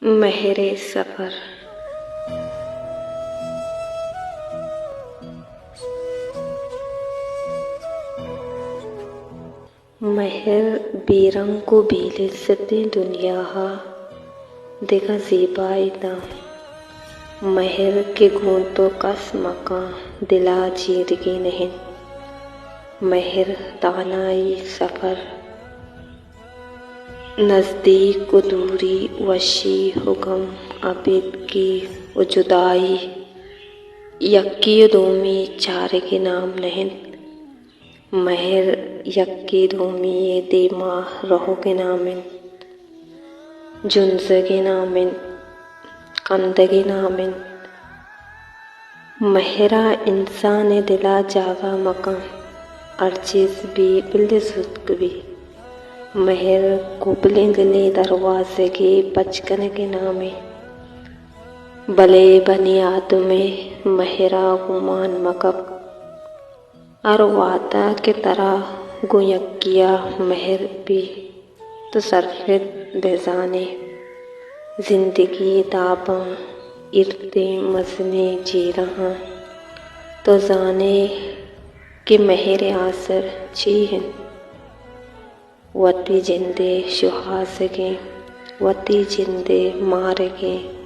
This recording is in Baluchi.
مہر ءِ سفر۔ مہر بے رنگ ءُ بے لذتیں دنیا ءَ دگہ زیبائی داں۔ مہر کہ گوں تو کس مکاں، دل ءَ جیڑگی نہ انت۔ مہر تہنائی، سفر، نزدیک ءُ دوری، وشی ءُ گم، ابیتکی ءُ جدائی، یکے ءُ دومی چارگ ءِ نام نہ انت۔ مہر یکے دومی ءِ دیما رہگ ءِ نام انت، جنزگ ءِ نام انت، کندگ ءِ نام انت۔ مہر ءَ انسان ءِ دل ءَ جاگہ مکن، ہر چیز بی بلے زوتک بی۔ مہر کوپلیں دل ءِ دروازگ ءِ پچ کنگ ءِ نام انت۔ بلے بنی آدم ءِ مہر ءَ گمان مکپ۔ ہر وہد ءَ کہ ترا گوں یکے ءَ مہر بی، تو سرپد بزان ئے زندگی ءِ داباں، ایرتیں مزنیں جیڑہاں، تو زان ئے کہ مہر ءِ آسر چی انت؟ وتی جند ءِ شوہازگیں، وتی جند ءِ مارگیں،